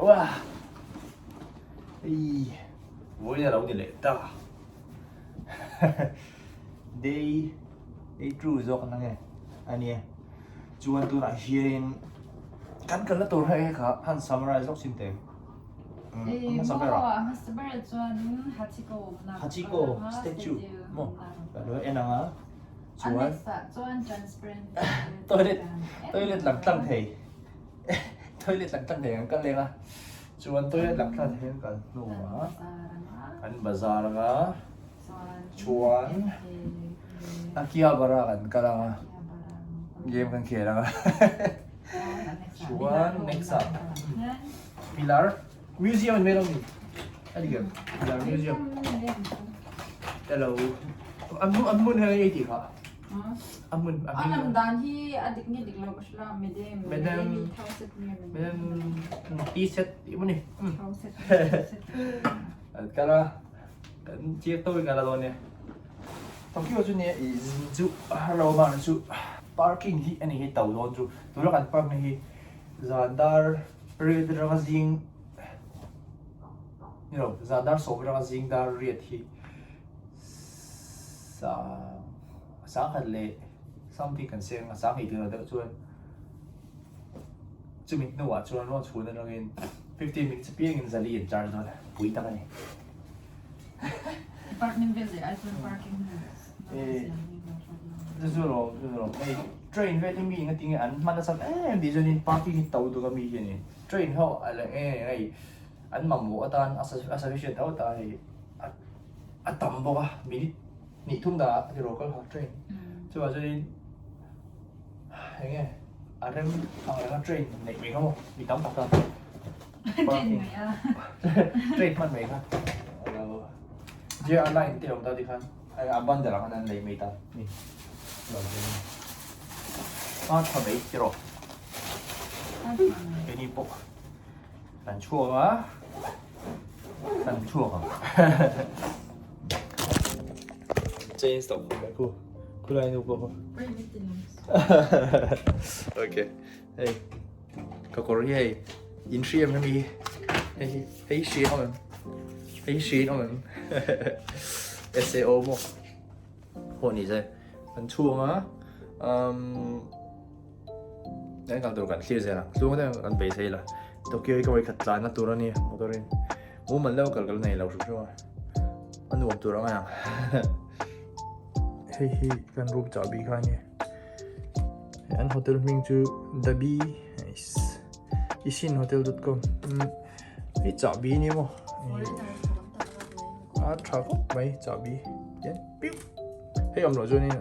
Wah! Hei vawiin a lo ni leh ta. Day day two zawk na nge a nia. Chuan tunah hianin kan kalna tur hei kha han summarize lawk chin teh. Hmasa ber a. Hmasa ber ah chuanin Hachiko awmna Hachiko statue maw kan lo en ang a. Chuan a next ah chuan transparent toilet toilet lang tlang thei toilet lang tlang thei an kal leng a chuan toilet lang tlang thei an kal hnu a an bazar ang a chuan Akihabara kan kal ang a game kan khel ang a chuan next ah pilar museum an hmel a ni a ni em pilar museum hello an hmun an hmun hian ei tih kha a hmun a hming lam dan hi a dik nge dik lo ka hre lo medem medem medem ti set tih maw ni an kal a kan chiak tawk in kan la dawn nia Tokyo chu nia i zin chu hello man chu parking hi ani hi to dawn chu tuna kan park na hi zan dar riat atanga zing ni lo zan dar sawm atanga zing dar riat hi sang sangkhat leh something kan seng a sang eitur deuh chuan chumi hnuah chuan rawn chhun atangin 15 minutes apiangin zali an charge dawn a pui tak a ni. Department vel leh ai chuan parking Chu chu lawm chu lawm hei train vel hi mi eng atinge an hman nasa em tih chuanin parking hi to tuk a mi hianin train ho a la nge hei an mamawh atan a sufficient tho ta hei a tam bawk a minute hnih thum dah a ti rawh kal ha train chuvang chuanin eng nge a rem ang reng a train neih mai kha maw mi tam tak tan train mai a train hman mai kha alo JR line te awm ta tikhan a bundle ah khan an lei mai ta ni lo a tha mai ti rawh keini pawh kan chhuak a kan chhuak ang change tawh khawp mai khu khulai nu pawh okay hei ka kawr hi hei in hri em hemi hei hi hei hri awm em hei hri awm em SAO maw pawh ni se kan chhuak a um Eng kal tur kan thlir zel ang. Chhung te kan beisei la. Tokyo hi ka vawi khat tlanna tur a ni motor in. Mumal deuh kal kal nei lo hrim hrim a. A nuam tur ang ang. Hei hi kan room chahbi kha a ni. An hotel hming chu Dabi Isinhotel.com. Hei chahbi ni maw. A tha khawp mai chahbi. Hian piu. Hei awm loh chuanin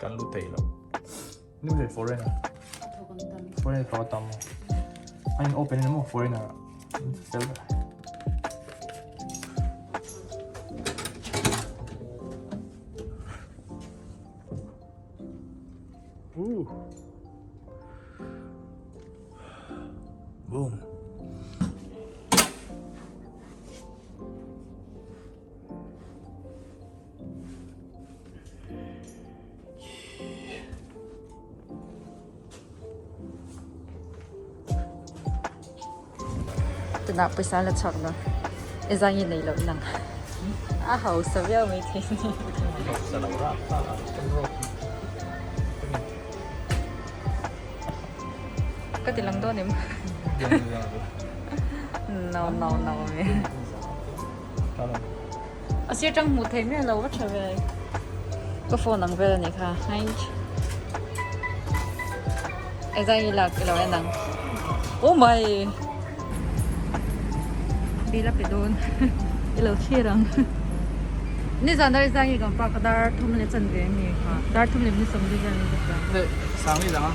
kan lut thei lo. Ni le foreigner. Foreigner thawk tam mo. Anh open mo foreigner. Fel. Ooh. Boom. Tunah pawisa la chhuak lo e zang i nei loh nang a hausa viau mai thei ni. Hausa lo rah kha a kan rawk Ka ti lang dawn em? No no no me. A sir tang hmuh theih miah lo va tha ve. Ka phone ang vel a nih kha hai. Ezai hi lak ilo en ang. Oh my! Bill a pe dawn. Ilo thlir ang. Nizan dar Ezai hi kan park a dar thum leh chanve a ni kha. Dar thum leh ni sawmli vel a ni bawk a. Sang ni lang a.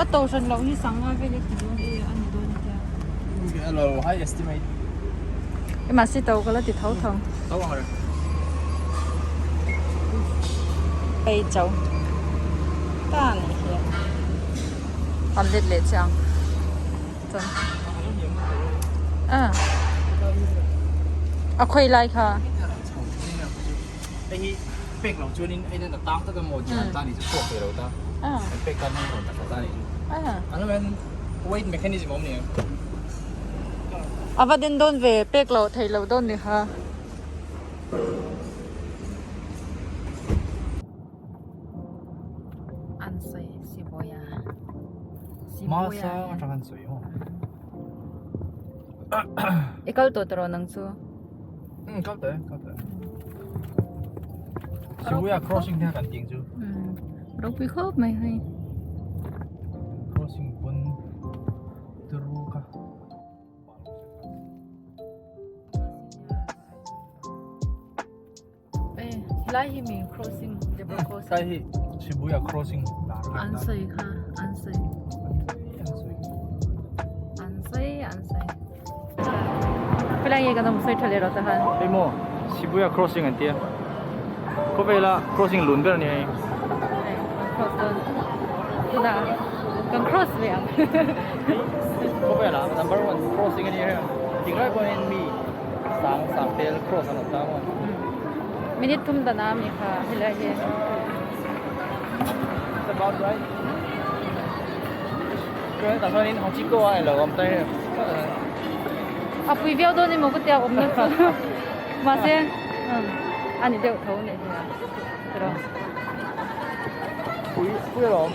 A to hran loh hi sanga vel a ti dawn e a ni dawn tia. Hello, high estimate. E mahse to ka la ti tho tho. Tho ang reng. Pei chau. Ta ni hi. An let leh che ang. Chuan. Ah. A khawi lai kha. Hei hi pek lo chuanin hei hian a tang tak emaw tih an ta nih chu chhuak thei lo ta. An pek tan hian rawn ta ta nih chu. An awm hian weight mechanism a awm ni em? A va den dawn ve pek loh theih loh dawn ni kha. An sawi Sibuya Masa atang an sawi maw? I kal tawh tawh nang chu. Um kal tawh e kal tawh e. Sibuya crossing te kan ting chu. Um ropui khawp mai hei. Crossing pawn turu kha. Helai hi mi crossing zebra crossing. Helai hi Shibuya crossing. An sawi kha an sawi. An sawi an sawi. Helai nge kan awm sawi tha leh rawh ta han. Hei maw Shibuya crossing an tia. Khawvela crossing lun ber a ni hei. Hei kan cross dawn. Tunah kan cross ve ang. Khawvela number one crossing a ni hei. Tinglai pawhin mi Sang sang tel cross an awm ta maw? Minute thum dan a mi kha helai hi. It's about right. Chuan tah chuanin Hachiko a ilo awm ta em. A pui viau dawn emaw ka tia awm na chu. Mahse a ni deuh tho nih hi a. Tiraw. Pui pui alawm.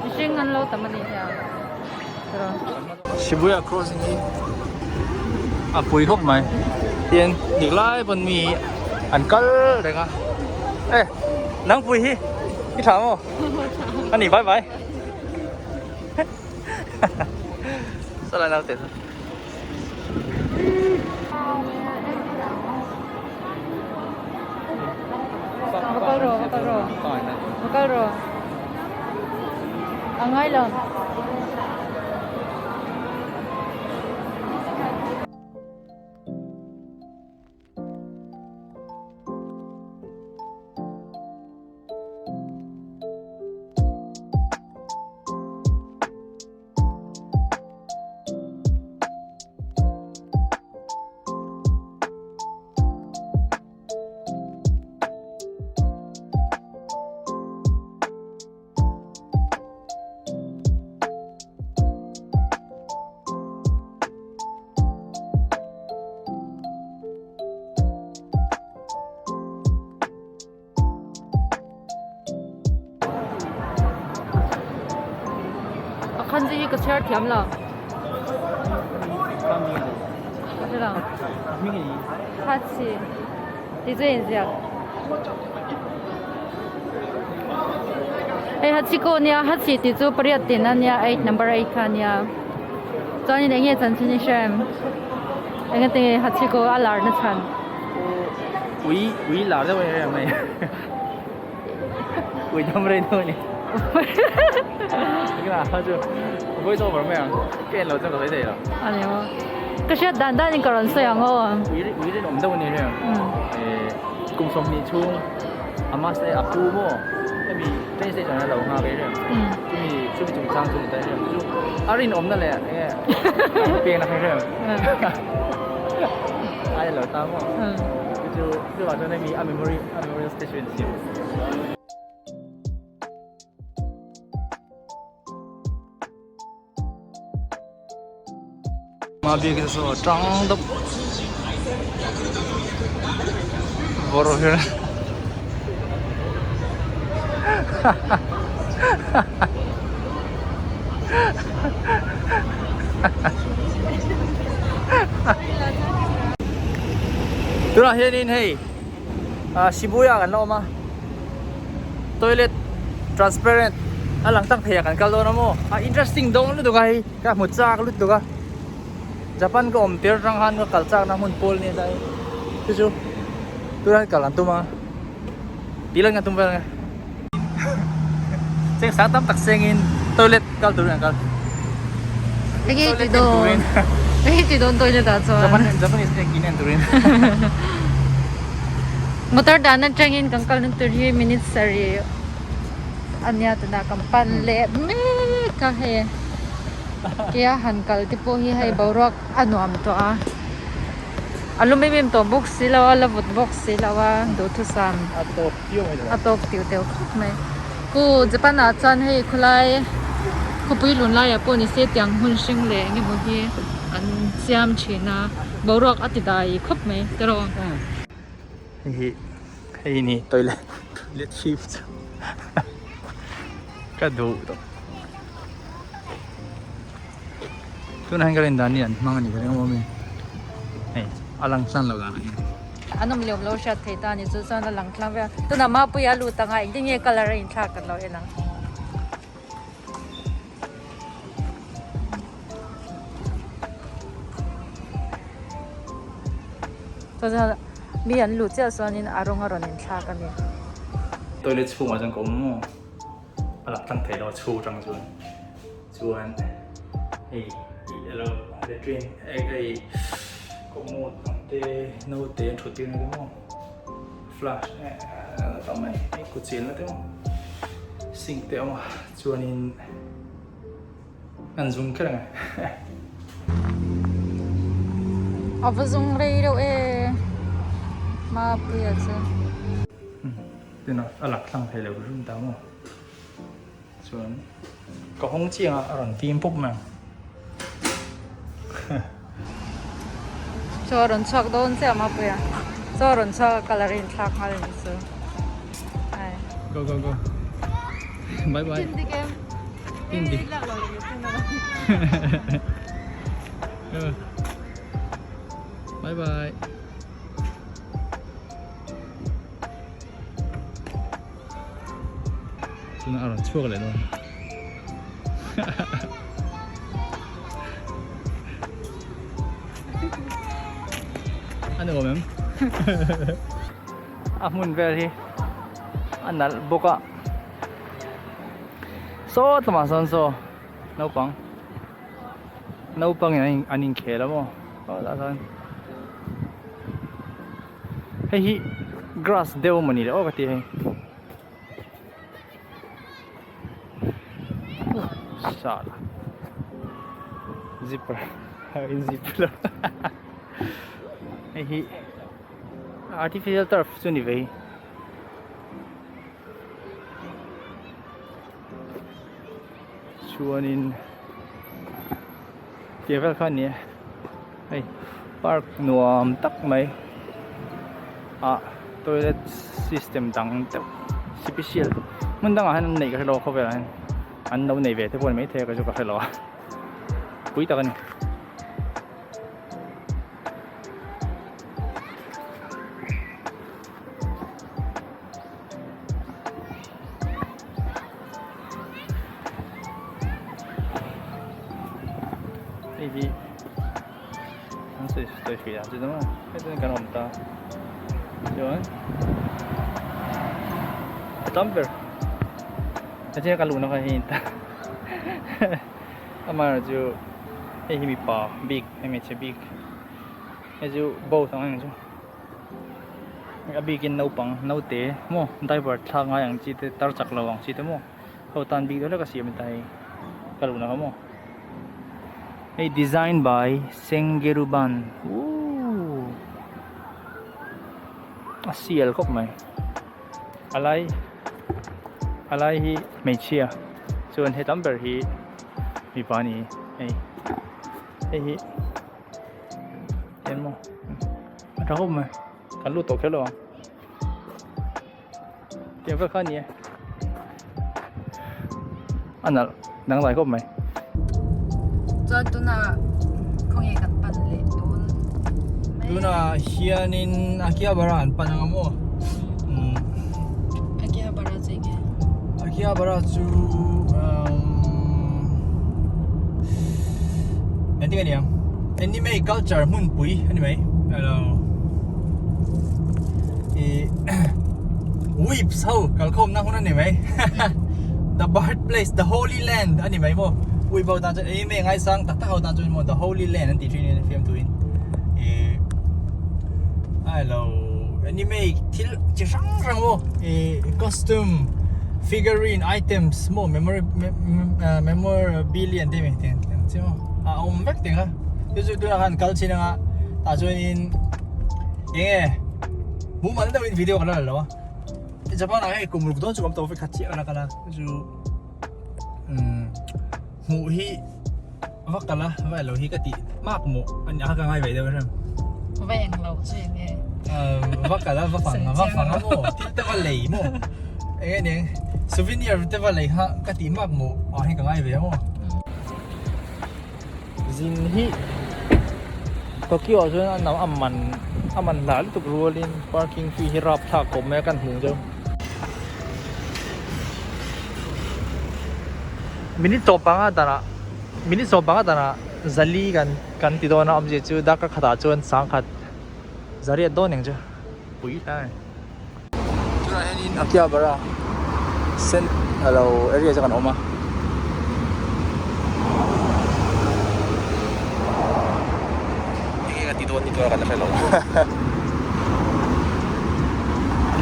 Mihring an lo tam a nih hi a. Shibuya crossing hi a pui khawp mai tin dik lai pawn mi hi an kal reng a e nang pui hi i tha maw a ni bye bye sao lại nào tiền Va kal rawh va kal rawh va kal rawh a ngai lo. A kanji hi ka chhiar thiam lo. Ka hre lo. Hachi ti chu inziak. Hei Hachiko nia Hachi tih chu pariat tin a nia eight number eight kha a nia. Chuanin eng nge chanchin i hre em? Engati nge Hachiko a lar na chhan? Ui ui lar deuh a ni reng mai. Ui dam rei deuh a ni. Engah kha chu voice over mai ang ka en lo chuan ka sawi thei lo. A ni maw? Ka hriat dan danin ka rawn sawi ang aw. Ui ui rinawm deuh a ni reng. Kum 20 chhung a master a pu maw hemi train station a lo nghak rei reng. Chumi chumi chungchang chu ni ta reng chu a rinawmna leh enge peng na kha reng. Ai lo ta maw? Chu chu chuvang chuan hemi a memory a memorial statue an siam. Ma bik te saw tang deuh vawr hian Tunah hianin hei ah Shibuya kan la awm a toilet transparent a lang tak thei ah kan kal dawn a maw a interesting dawn lutuk a hei ka hmu chak lutuk a Japan ka awm tir atang khan ka kal chak na hmun pawl nia tlai chu chu tunah hian kal an tum a tih lan kan tum vel ang e cheng sang tam tak sengin toilet kal turin an kal Enge i ti dawn enge i ti dawn toilet ah chuan Japan Japanese te kin en turin motor dan atangin kan kal na tur hi minute sarih ania tunah kan pan leh mek a hei kia han kal te pawh hi hei boruak a nuam tawh a. A lum em em tawh bawk si lo a, la vawt bawk si lo a, duhthusam a tawp tiu teu khawp mai. Ku Japan ah chuan hei khawlai Khawpui lun laiah pawh ni se tiang hmun hring leh eng emaw hi an siam thin a boruak a ti dai khawp mai tiraw. Hei hi hei ni toilet toilet chhip chu ka duh tawp tunah hian ka rin dan hi an hmang a ni ka ring awm a mi hei a lang tlang lo dan ah hian. An awm lem lo hriat thei ta a ni chu chuan a lang tlang vel tunah Mapuia a lut anga engtin nge colour a inthlak kan lo en ang. Mi an luh chiah chuanin a rawng a rawn inthlak a ni. Toilet chhungah chuan ka awm maw? A lak tlang thei lo a chhung atang chuan. Chuan hei ih alo latrine hei commode ang te naute an thut tir na te maw flush a tam mai hei kut chilna te maw sink te a awm a chuanin An zung kher ang e. A va zung rei deuh e Mapuia chu. Tunah a lak thlang thei lo rum ta maw. Chuan ka hawng chiang a a rawn fim pawp mai ang. Chaw a rawn chhuak dawn chiah Mapuia. Chaw a rawn chhuak a colour a inthlak nghal a nih chu. Go go go. Bye bye. Hindi. Bye bye. Tuna a rawn chhuak leh dawn. A nuam em? A hmun vel hi a nalh bawk a. Saw tlawmah sawn saw naupang naupangin an an inkhel a maw tah sawn hei hi grass deuh mawni le aw ka ti hei sala zipper a in zip lo hei hi artificial turf chu ni ve hi. Chuanin tih vel kha a ni a hei park nuam tak mai ah toilet system dang deuh special hmun dangah hian an neih ka hre lo a khawvelah hian an lo nei ve te pawh a ni maithei a kei chu ka hre lo a pui tak a ni. Hei hi an sawi sawi hrih ang chu maw hei chuan kan awm ta chuan a tam ber a chhia ka luhna kha hei a ni ta amaherawhchu hei hi mipa bik hei hmeichhe bik hei chu boat ang ang chu. A bikin naupang naute maw diaper thlak ngai ang chi te tar chak lo ang chi te maw ho tan bik deuh hlek a siam ta hei ka luhna kha maw hei design by Sengeruban ooh a sial khawp mai a lai a lai hi hmeichhia chuan he tam ber hi mipa a ni hei hei hi. Eng maw a tha khawp mai kan lut tawh kher lo ang tiang vel kha a ni e a nalh dangdai khawp mai. Chuan tunah khawnge kan pan leh dawn mai. Tunah hianin Akihabara an pan ang a maw? Akihabara chu enge? Akihabara chu engtin nge niang anime culture hmunpui a ni mai alo ih weeps ho kalkhawmna hun a ni mai the birth place the holy land a ni mai maw weep ho tan chuan anime ngaisang tak tak ho tan chuan maw the holy land an tih thin in fiamtuin ih alo anime thil chi hrang hrang maw ih costume figurine items maw memory memorabilia an tih mai te ang chi maw a awm vek teng a chu chu tunah khan kal chin anga tah chuanin eng nge mumal deuhin video ka la lo a Japan ah hei kum ruk dawn chu ka awm tawh vek khat chiah ka la kal a chu chu umm. Hmuh hi va kal a, va elo hi ka tih mak maw a nia ka ngai ve deuh hrem. Va eng lo chu eng nge? Va kal a, va fang a, va fang a maw, thil te va lei maw, eng nge niang souvenir te va lei kha ka tih mak maw ah hian ka ngai ve a maw. Zin hi Tokyo ah chuan a nam a man a man hlah lutuk rualin parking fee hi rapthlak khawp mai a kan hmuh deuh. Minute sawm panga danah minute sawm panga danah zali kan kan ti dawn a awmzia chu darkar khatah chuan sangkhat zariat dawn ang chu pui hle a ni. Tunah hianin Akihabara cent alo area chu kan awm a. Enge ka ti dawn ni tura kan la hre lo.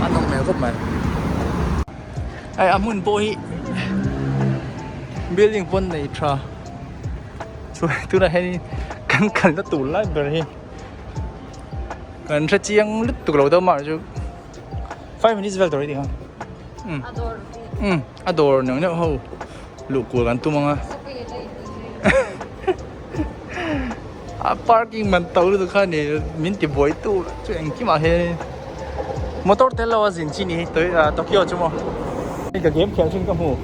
A nawm hmel khawp mai. Hei a hmun pawh hi building pawn nei tha chuan tunah hianin kan kalna tur lai ber hi kan hre chiang lutuk lo deuh mah chu 5 minutes vel tur a ni ang um a dawr neuh neuh ho luh kual kan tum ang a a parking man to lutuk kha ni min ti buai tu chu engkimah hian motor tel lo a zin chi ni hi Tokyo chu maw hei ka game khelh thin ka hmu aw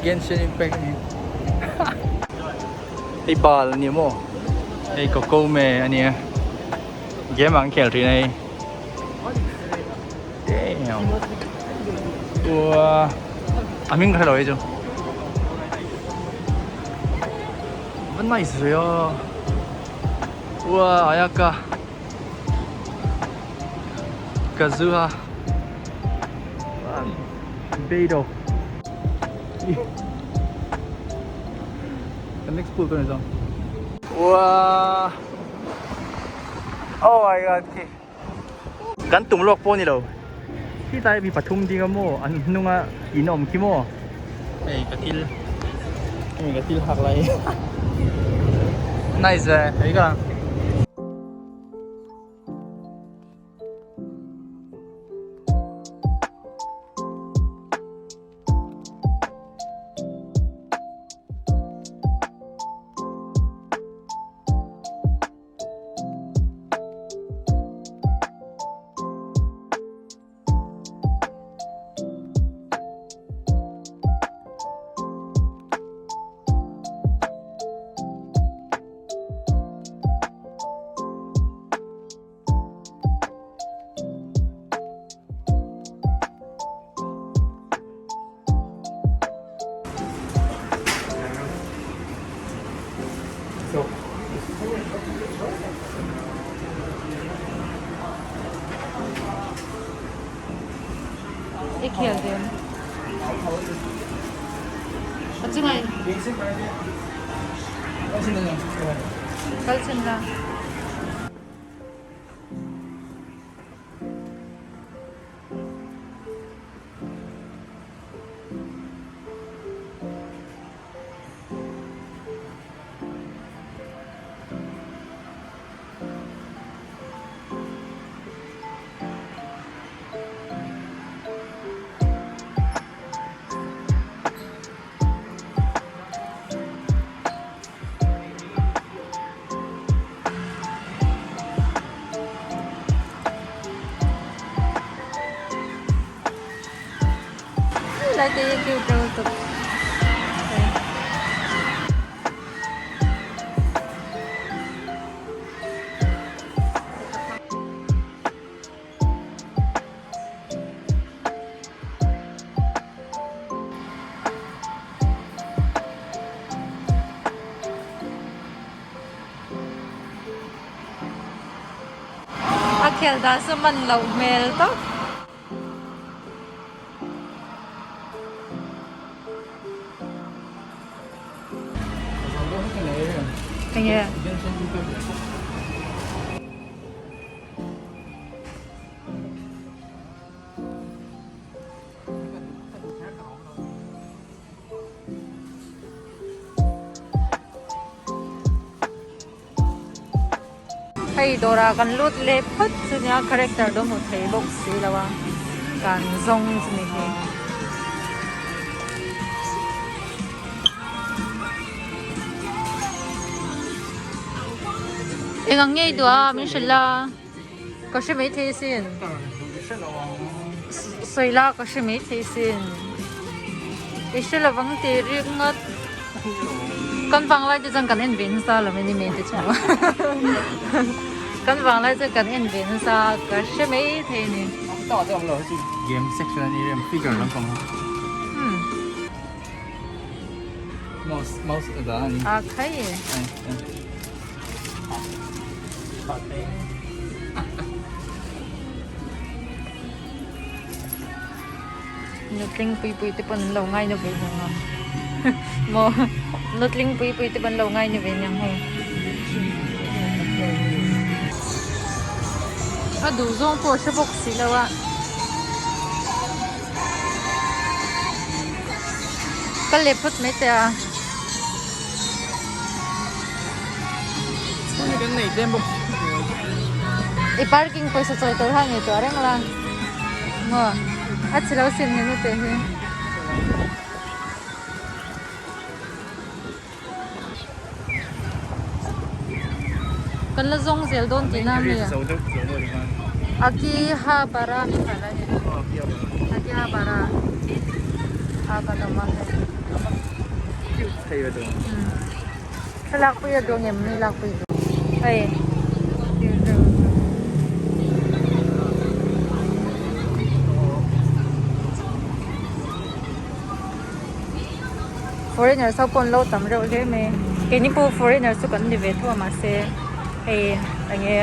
Genshin Impact a ni hei bal a ni maw hei Kokome a nia game ang khel thin a hei damn ua a hming ka hre lo hei chu va nice ve aw ua ayaka kazuha beidou the next pool ka ni zawng ua oh my god khi Kan tum lawk pawh a ni lo. Khi tlai mi pathum ding a maw an hnunga in awm khi maw. Hei ka thil hei ka thil hak lai nice ve hei ka. I khel ve A chunga in kal chhin la. Lai te hi cute reuh lutuk. A khel dan chu man loh hmel tawp. Enge? Hei dawrah kan lut leh phawt chu nia character dawng hmu thei bawk si lo a kan zawng chu ni hi. Eng ang ngei duh a min hrilh a ka hre maithei asin sawi la ka hre maithei asin i hre lovang tih rik ngawt kan vanglai te chuan kan en ve nasa lo mai ni mai te chu kan vanglai chuan kan en ve nasa ka hre maithei a ni. Game section a ni rem figure lampang ho. Mouse mouse a dah a ni. A khai e. Nutling pui pui te pawn an lo ngai na ve niang a. Maw nutling pui pui te pawn an lo ngai na ve niang hei. A duh zawng pawh a hre bawk si lo a. Kal leh phawt mai teh a. I parking pawisa chawi tur kha ngei tuah reng la. Maw a chi lo sin he nute hi. Kan la zawng zel dawn tihna a mi a? Akihabara mi kha la ni. Akihabara a kan awm a hei. Thlalak pui a duh ngem mi lak pui duh. Hei. Foreigners ho pawh an lo tam reuh hle mai keini pawh foreigners chu kan ni ve tho a mahse hei eng nge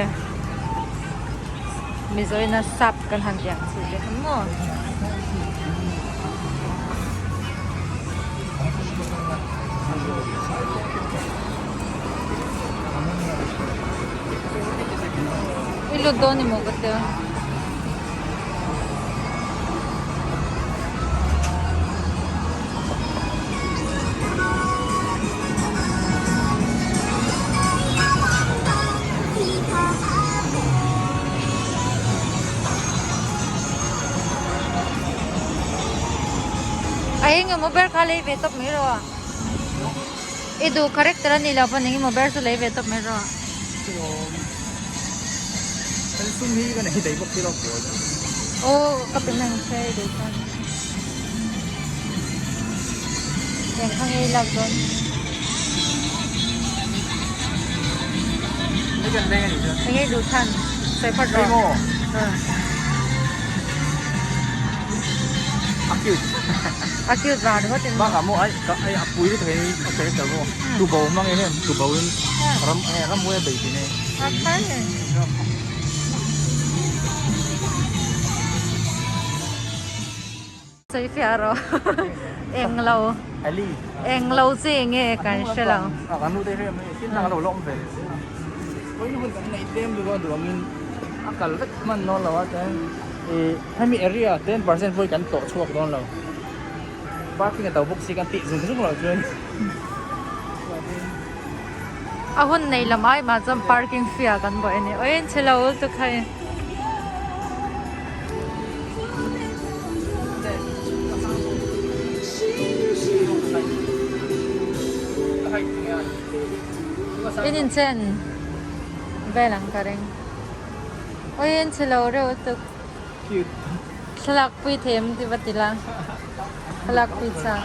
mizo ina sap kan han tih ang chi te kha maw. I lut dawn ni maw ka tia. A engemaw ber kha lei ve tawp mai rawh a. I duh character a nih loh pawn engemaw ber chu lei ve tawp mai rawh a. Kan sum hi kan ei daih bawk si lo. Aw ka pe mai ang che i duh chuan. Eng kha nge i lak dawn? Hei kan leng a nih chuan. Eng nge i duh chhan? Sawi phawt rawh. Hei maw? A cute. A cute vang ringawt in. Bakah maw ai ai a pui lutuk hi a character maw tubo hmang hian tubo in ram rammuai a bei thin e. A khai e. Sawi fiah rawh eng lo eng lo chi nge kan hre lo. Kan nu te hre mai thil dang a lo lawm ve pawhin hun kan neih tlem lutuk a duh angin a kal vek hman dawn lo a chuan ih hemi area 10% pawh hi kan tlawh chhuak dawn lo parking a to bawk si kan tih zung zung loh chuan A hun nei lam ai mah chuan parking fee ah kan buai a ni. Aw in chhe lo lutuk hei. In inchen vel ang ka ring. Aw in chhe lo reuh lutuk. Thlalak pui thei em ti va ti la. Thlalak pui chak.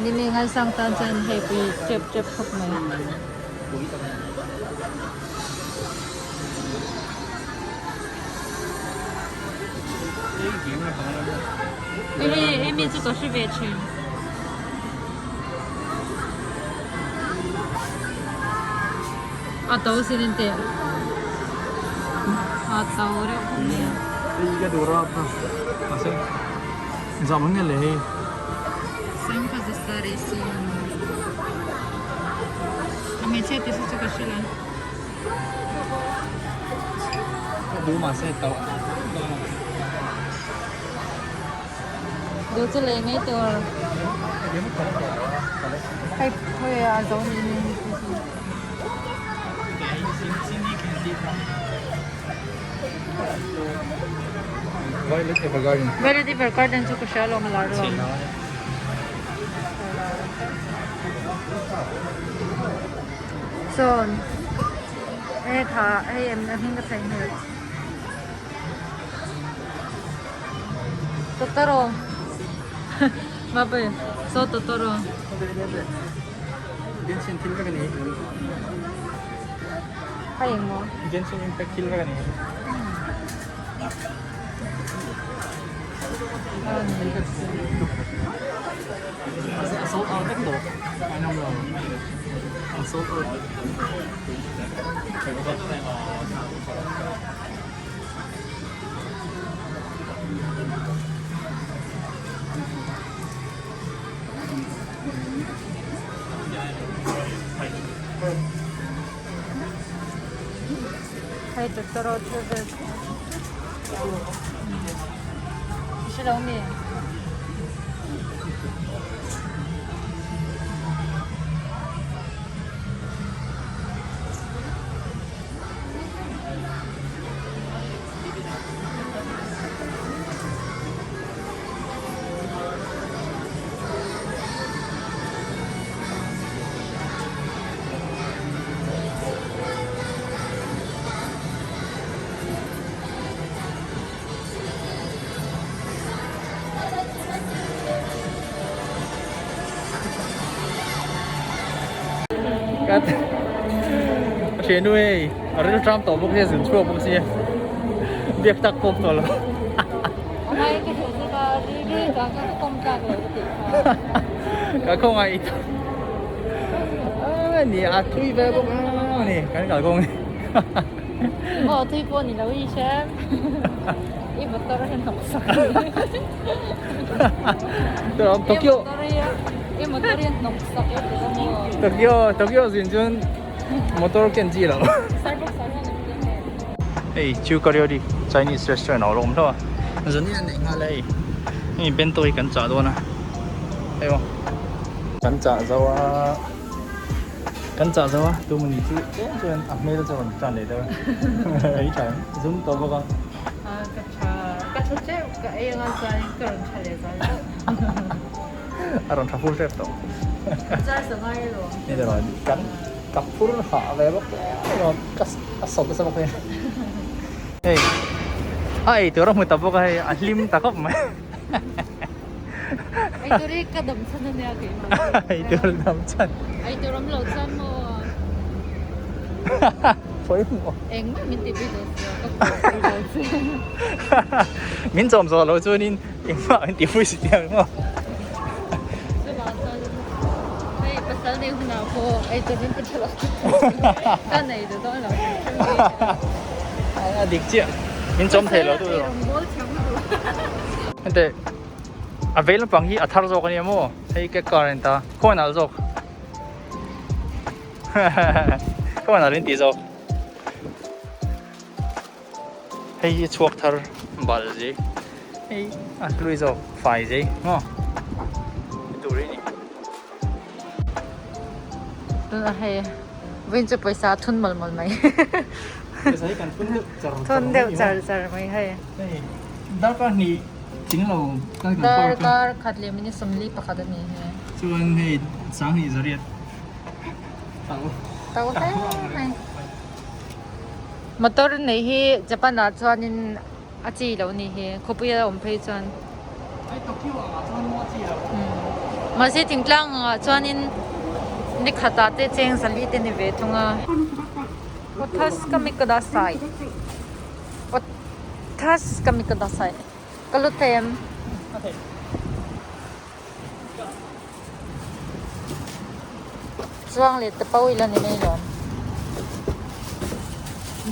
Ni mi ngaisang tan chuan hei pui tep tep khawp mai. Hei hei mi chu ka hre ve thin. A to sin in teh. A to reuh khawp mai a. Hei ka duh rap a. Mahse zam ang nge le hei. Sangha zasari sin. A hmeichhia te chu ka hre lo. Ka duh mahse to. Duh chu lei mai tur. Hei phawi a zo ni ni. Violet Evergarden. Violet Evergarden chu ka hria alawm a lar alawm. Sawn hei tha hei em a hming ka thei hmel. Totoro Mapui saw Totoro. Genshin thil vek a ni. A engmaw? Genshin Impact thil vek a ni. A sold out vek tawh. A inawm lo. An sold out. Hei Totoro thil vel chu i hre lo mi? Ka thiannu hei a ril tram tawh bawk sia zun chhuak bawk sia biak tak pawp tawh lo. Ka khawngaih i ni a thui ve bawk a ni kan kal kawng ni. Maw thui pawh ni lo i hre i motor hi hnawk sak Tokyo i motor hi hnawk sak e ti maw Tokyo Tokyo zin chuan motor ken chi lo. Hei Chuka Ryori Chinese restaurant a awm hlauh a zan in a neih nghal a hei hemi bento hi kan chah dawn a hei maw kan chah zo a kan chah zo a tumani chu tlem chuan a hmel chu a rawn tan leh deuh a hei tha em zum tawh bawk a. Ka tha ka tha teuh ka ei anga chuan ka rawn tha leh zual deuh. A rawn tha fur tep tawh. Charge a ngai alawm. Ni te rawn kan ka phur hah ve bawk emaw ka a sawt nasa bawk nen. Hei a ei tur a hmu ta bawk a hei a hlim ta khawp mai. Ei tur hi ka dam chhan a nia keimah. Ei tur dam chhan. Ei tur awm lo chuan maw. Pawimawh. Engmah min ti pui dawn si lo ka phur lo che. Min chawm zawh loh chuanin engmah min ti pui si tih ang maw. Chuvang chuan hei pasal nei hunah pawh ei tur min pe tha lo ka nei duh dawn lo. A dik chiah min chawm thei lo tu. Pasal ei rawngbawl thiam lutuk. Henteh a vei lampang hi a thar zawk a nia maw hei ke car a ni ta khawngaih nalh zawk. Ka man alin tih zawk. Hei hi chhuak thar bal zai. Hei a hlui zawk fai zai maw. Tur hi ni. Tuna hei vawiin chu pawisa a thun mawlh mawlh mai. Pawisa hi kan thun deuh char char Thun deuh char char mai hei. Hei darkar hnih tling lo kan kan park a. Darkar khat leh minute 41 a ni he. Chuan hei sanghnih zariat tau. Tau hle mai. Motor nei hi Japan ah chuanin a chi lo ni hi khawpui a awm phei chuan. Ai Tokyo ah chuan maw a chi lo. Mahse thingtlang ah chuanin ni khat ah te cheng zali te ni ve thung a. Othasukamikudasai Othasukamikudasai ka lut thei em? Chuang leh te pawh ila ni mai lawm.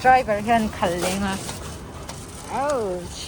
Driver hian khal leng a. Ouch!